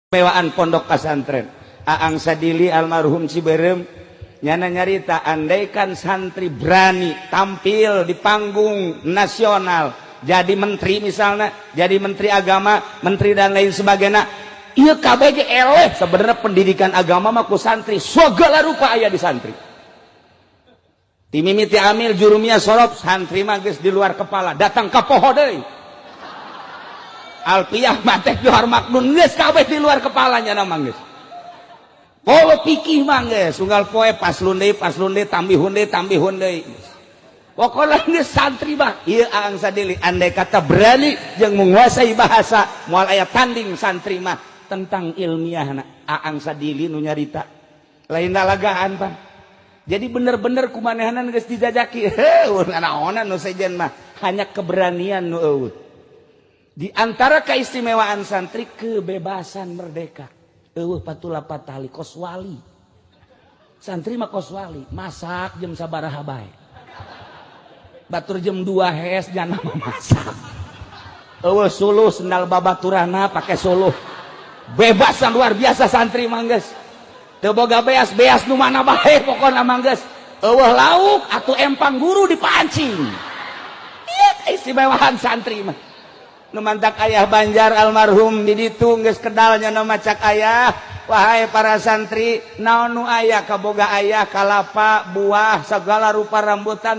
Keistimewaan pondok pesantren. Aang Sadili almarhum Ciberem nyana nyarita, andaikan santri berani tampil di panggung nasional jadi menteri misalnya, jadi menteri agama, menteri dan lain sebagainya, iya KBG eleh. Sebenarnya pendidikan agama mah ku santri segala rupa aya di santri. Ti mimiti amil, jurumiyah, sorof, santri mah geus di luar kepala. Datang ka poho deui alpiyah, mantek, johar, maknun, geus kabeh di luar kepalanya nama geus. Poho pikih mah geus unggal poe paslon deui, paslon deui, tambihun deui, tambihun deui. Pokoknya geus santri mah ieu Aang Sadili andai kata berani yang menguasai bahasa, moal aya tanding santri mah tentang ilmiah. Aang Sadili nu nyarita, lain lalagaan, Pak. Jadi bener-bener kumanehanan geus dijajaki, heuh, naonan nu sejen mah hanya keberanian nu eueuh. Di antara keistimewaan santri, kebebasan, merdeka. Eueuh patula patali, kos wali. Santri mah kos wali, masak jam sabaraha bae. Batur jam 2 hes jangan masak. Eueuh suluh, sendal babaturana pakai suluh. Bebasan luar biasa santri mah geus. Teu boga beas, beas nu mana bae pokona mah geus. Eueuh lauk atuh empang guru dipancing. Ieu keistimewaan santri mah. Nu mantak ayah Banjar almarhum di ditu geus kedalnya nu macak ayah, wahai para santri, naon nu aya kaboga ayah, kalapa, buah, segala rupa rambutan.